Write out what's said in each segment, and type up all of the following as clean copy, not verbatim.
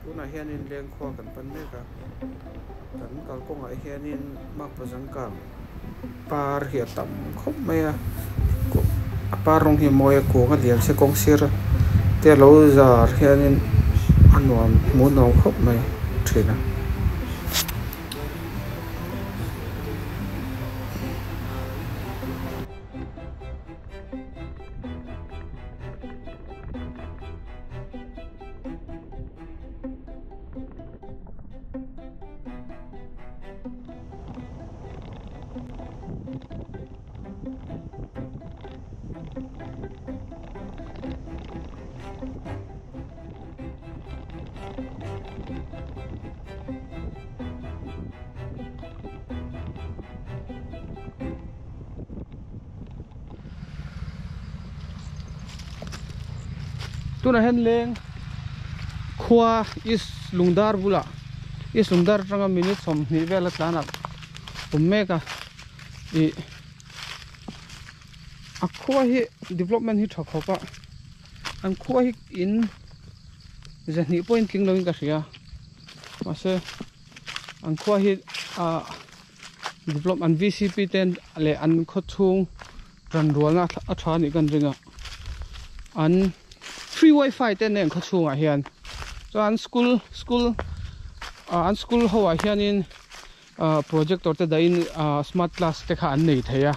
Tunah hianin lengkhua kan pan mek a, kan kalkawngah hianin makpa zangkang par hi a tam khawp mai a, a par rawng hi a mawi a kung a lian se kawng sir te a lo zar hianin a nuam hmuh nuam khawp mai thin a. Tunah hian leng khua East Lungdar bulah East Lungdar atanga minute 20 vel a tlanah awm mek a ih a khua hi development hi tha khawp a an khua hi in zahnih pawhin tling lovin ka hria mahse an khua hi ah develop an V_C_P te leh an khaw chhung ran rualna a tha anih ka ring a an free wifi te an nei an khaw chhungah hian chuan school school ah an school ho ah hianin ah projector te dahin ah smart class te kha an nei thei a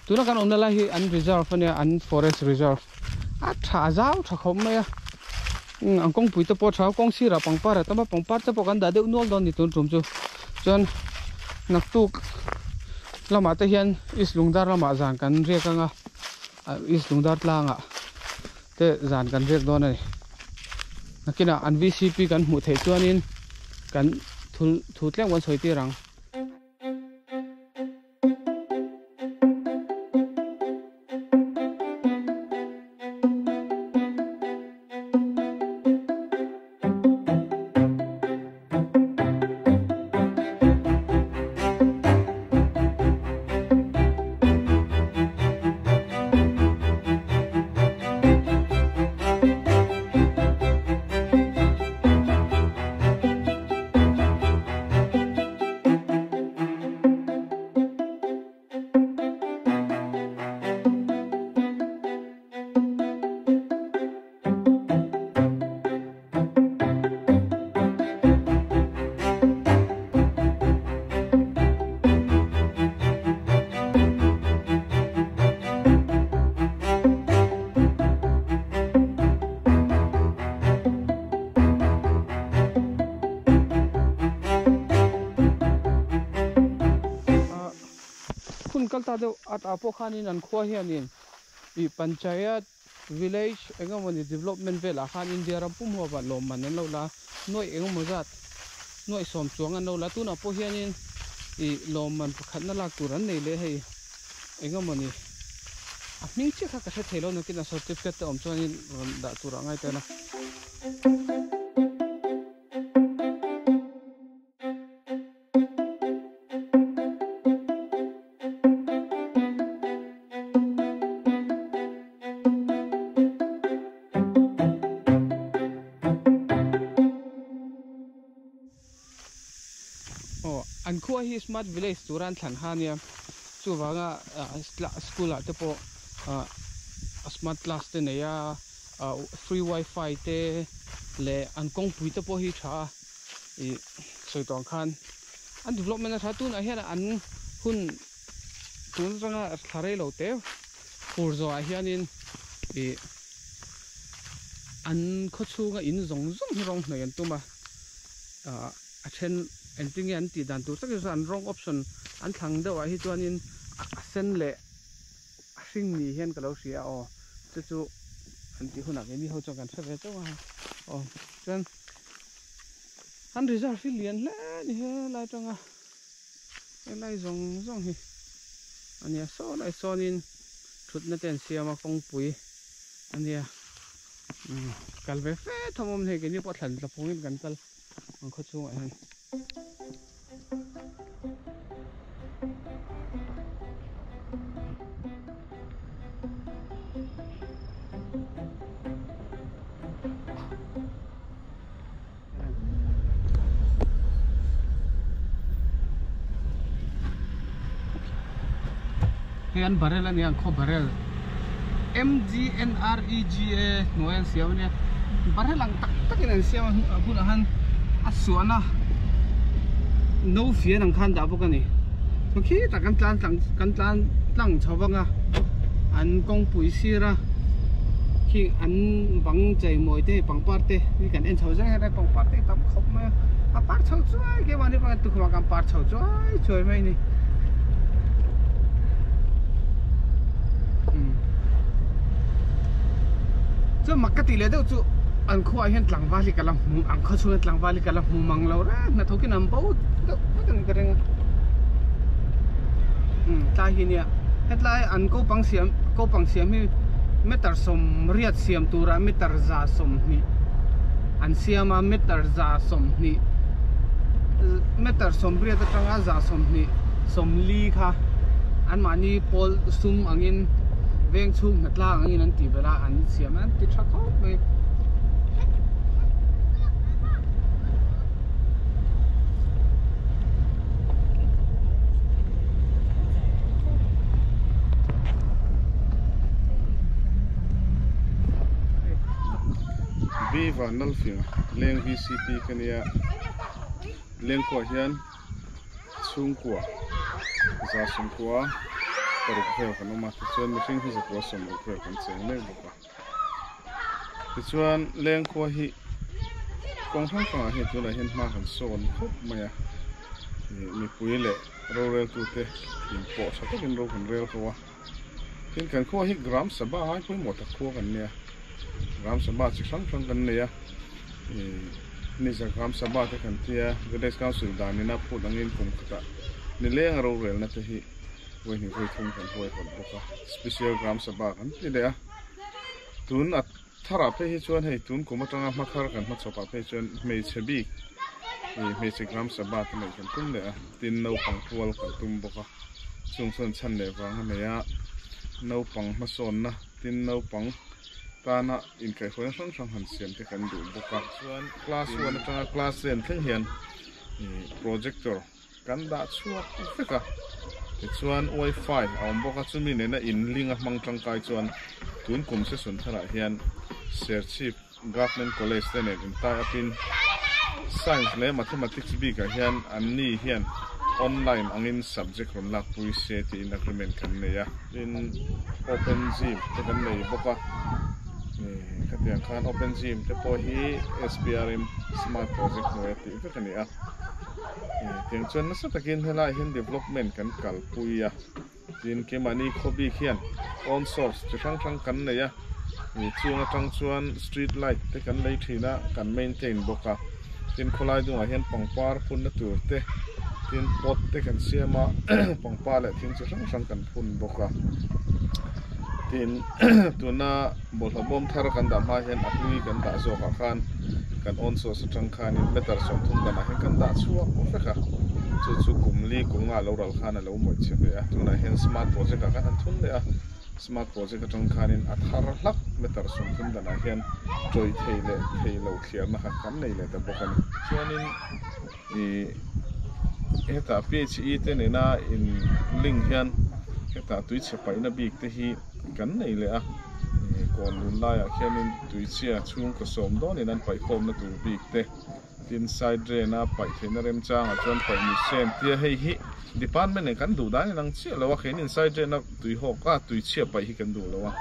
tuna kan awmna lai hi an reserve ania an forest reserve a tha a zau tha khawp mai a umm an kawngpui te pawh a tha a kawng sirah pangpar a tam a pangpar te pawh kan dah deuh nual dawn a ni tun tum chu chuan naktuk lamah te hian east lungdar lamah zan kan riak anga ah east lungdar tlangah te zan kan riak dawn a ni nakinah an V_C_P kan hmuh theih chuanin kan thul thu tlem kan sawi tir ang. Hun kal ta deuh at ah pawh khanin an khua hianin ih panchayat village eng emawni development velah khan India ram pum huapah lawmman an lo la nuaih eng emaw zat nuaih sawm chuang an lo la tunah pawh hianin ih lawmman pakhatna lak tur an nei leh hei eng emawni a hming chiah kha ka hre thei lo nakin a certificate te awm chuanin rawn dah turah ngai ta ila. Aw an khua hi smart village tura an thlan kha ania chuvanga school ah te pawh smart class te nei a free wifi te leh an kawngpui te pawh hi tha a ih sawi tawh ang khan an development a tha tunah hian an hun tun atanga thla rei lo te fur zawhah hianin ih an khaw chhunga in zawng zawng hi rawng hnawih an tum a ah a then engtin nge an tih dan tur tak hi chuan an rawng option an thlang deuh ah hi chuanin a sen leh a hring ni hian ka lo hria a aw chu chu an tih hunah keini ho chuan kan hre ve chauh a aw chuan an reserve hi lian hle a ni helai tanga helai zawng zawng hi a nia saw lai sawnin thutna te an siam a kawngpui a nia umm kal ve fe thawm awm hei keini pawh thlan tla phungin kan kal ang khaw chhungah hian. Hei an barrel a nia an khaw barrel M_G_N_R_E_G_A hnuai an siam a nia barrel ang tak tak in an siam a a bulah khan a suahna no fian ang khan dah bawk a ni chuan khitah kan tlan tlang kan tlan tlang chho vang a an kawngpui sir a khi an bang chei mawi te pangpar te hi kan en chho zel a pangpar te a tam khawp mai a a par chho chuai keimahni pawh hian tukhumah kan par chho chuai chuai mai a ni. Chuan mak ka tih leh deuh chu an khuaah hian tlangval hi ka la hmu ang khaw chhunga tlangval hi ka la hmu mang lo reng hnathawkin an bo deuh vek a ni ka ring a umm tlai hi nia hetlai an kopang siam kopang siam hi meter sawmriat siam turah meter za sawmhnih an siam a meter za sawmhnih meter sawmriat atanga za sawmhnih sawmli kha anmahni pawl sum angin veng chhung hna tlang angin an tih belh a an siam a an ti tha khawp mai. B Vanlalfing leng VCP ka nia lengkhuah hian chhungkua za sawmkua paruk vel kan awm a tichuan mihring hi zakua sawmruk vel kan cheng mek bawk a tichuan lengkhua hi kawng hrang hrangah hian tunah hian hma kan sawn khawp mai a ih mipui leh roreltute inpawh tha takin ro kan rel ho a tin kan khua hi gram sabha ngai pawimawh tak khua kan nia gram sabha chi hrang hrang kan nei a ih ni gram sabha te kan tia village council danin a phut angin kum khatah nileng a rorelna te hi vawihnih vawi thum kan huai hawt bawk a special gram sabha kan ti leh a tun a tharah phei hi chuan hei tun kum atanga hmathar kan hmachhawpah phei chuan hmeichhe bik ih hmeichhe gram sabha te neih kan tum leh a tin naupang pual kan tum bawk a chung chuan chhan leh vang a nei a naupang hmasawnna tin naupang tana inkaihhruaina hrang hrang han siam te kan duh bawk a chuan class one atanga class ten thleng hian ih projector kan dah chhuak vek a tichuan wifi a awm bawk a chumi nena inling a hmang tangkai chuan tun kum session tharah hian Serchhip Government College te nen intai up in Science leh Mathematics bikah hian anni hian online angin subject rawn lakpui se tiin agreement kan nei a. Tin open gym te kan nei bawk a khatiang khan open gym te pawh hi SPRM smart project hnuaia tih vek a ni a. Tiang chuan nasa takin helaiah hian development kan kalpui a, tin keimahni khawbik hian own source chi hrang hrang kan nei a, chung atang chuan street light te kan lei thin a, kan maintain bawk a, tin khawlai dungah hian pangpar phunna tur te, tin pot te kan siam a, pangpar leh thing chi hrang hrang kan phun bawk a, tin tuna bawlhhlawh bawm thar kan dah hma hian a hlui kan dah zawkah khan kan own source atang khanin meter sawmthum danah hian kan dah chhuak vek a, chu chu kum li kum nga lo ral khan a lo mawih che ve a, tunah hian smart project ah khan an thun leh a, smart project atang khanin a thar hlak meter sawmthum danah hian tawih thei leh thei lo thliarna kha kan nei leh ta bawk a ni. Chuanin ih hetah PHE te nena in link hian hetah tuichhe paihna bik te hi kan nei leh a. Kawn lun laiah khianin tuichhia chhungkaw sawm dawnin an paihkhawmna tur bik te tin side drain a paih theihna remchangah chuan paih ni sen tia hei hi department nen kan duh dan inang chiah lo a keinin side drain a tuihawk a tuichhia paih hi kan duh lo a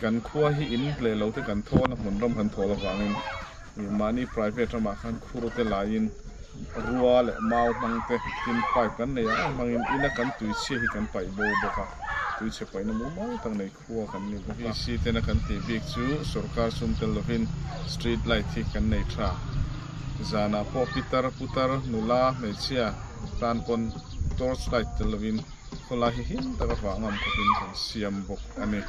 kan khua hi in leh lo te kan thawn a hmun ram kan thawl avangin mahni private ramah khan khur te laiin rua leh mau hmang te tin pipe kan nei ang ang hmangin ina kan tuichhia hi kan paih bo bawk a tuichhe paihna mumal tak nei khua kan ni bawk a. VC tena kan tih bik chu sorkar sum tel lovin street light hi kan nei tha. Zanah pawh pitar, putar, nula, hmeichhia tan pawn torch light tel lovin khawlai hi him taka vah ngam khawpin kan siam bawk a ni.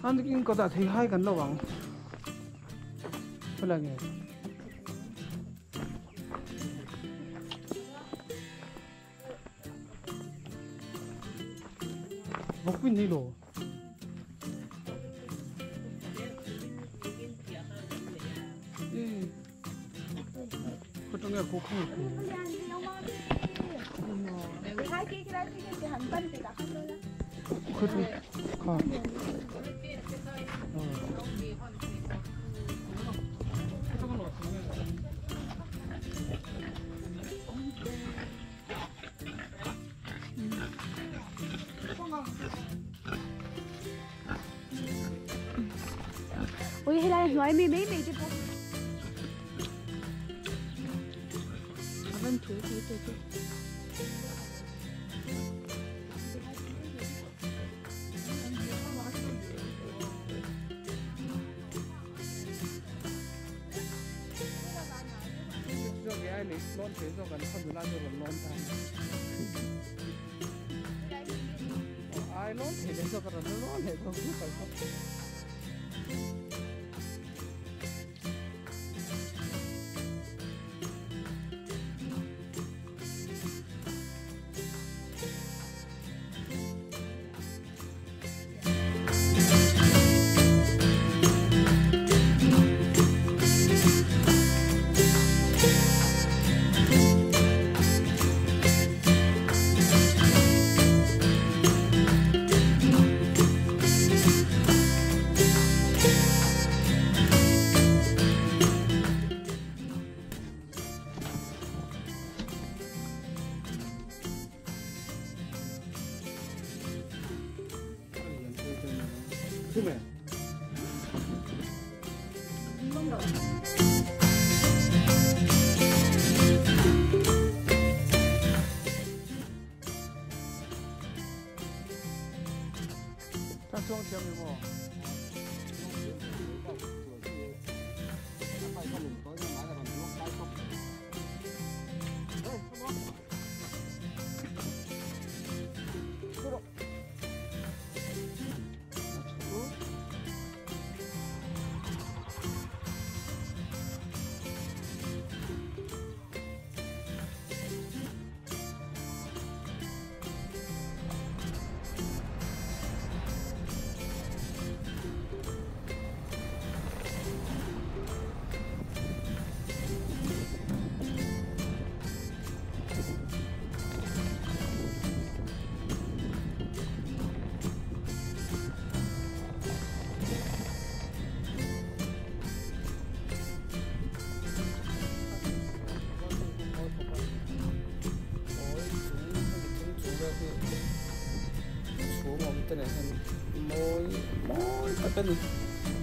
Anh có ta thấy hai cái lâu không? Phải là nghe. Bốc pin đi đồ. Có trong nghe cố không? 가. Ôi hay là nói mi mấy mày chứ bố. Vẫn thú thú thú thú. Ai lon thế đến cho cái nó lon thế không biết phải không.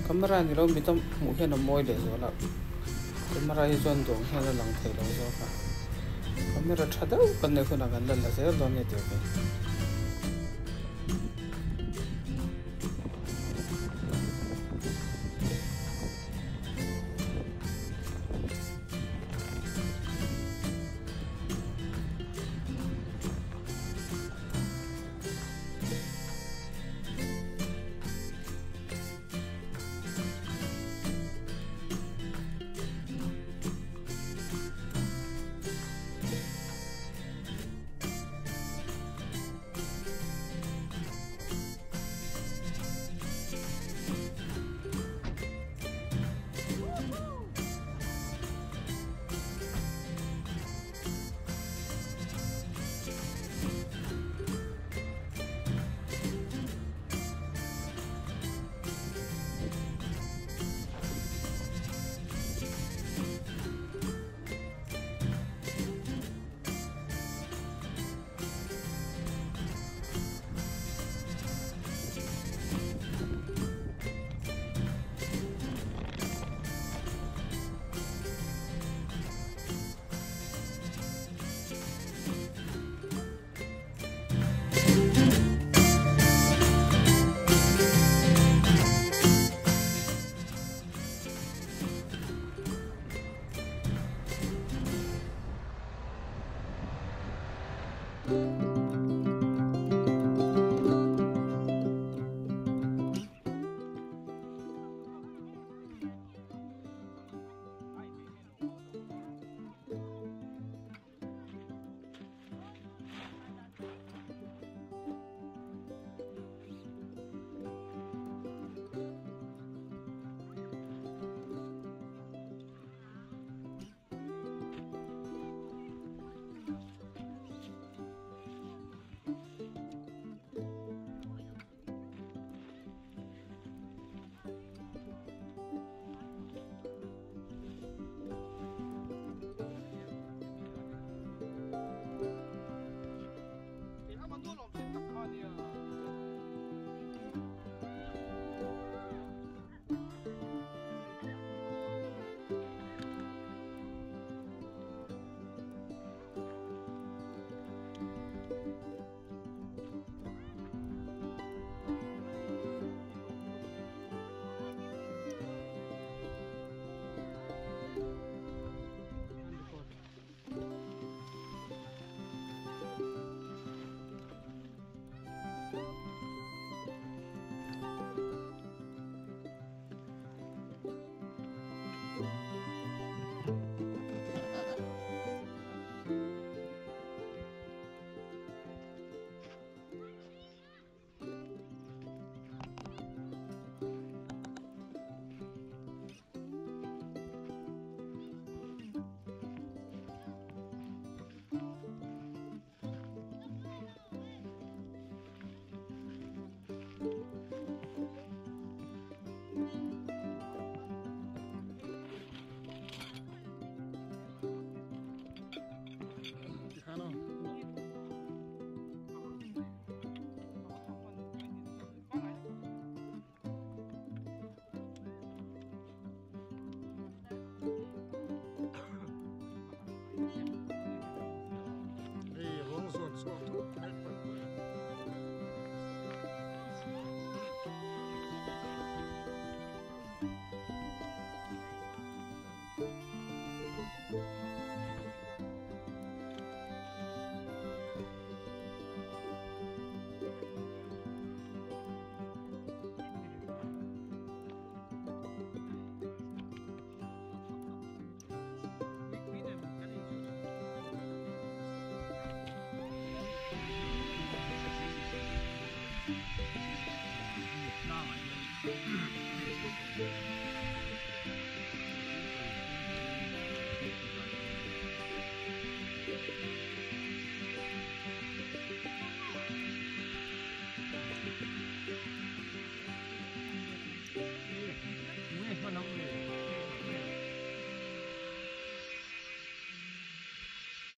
Camera ni lo mitam mu hian a mawi leh zual a camera hi chuan dawng hian a lang thei lo zawk a camera tha deuh kan nei hunah kan la la zel dawn nia tih ve.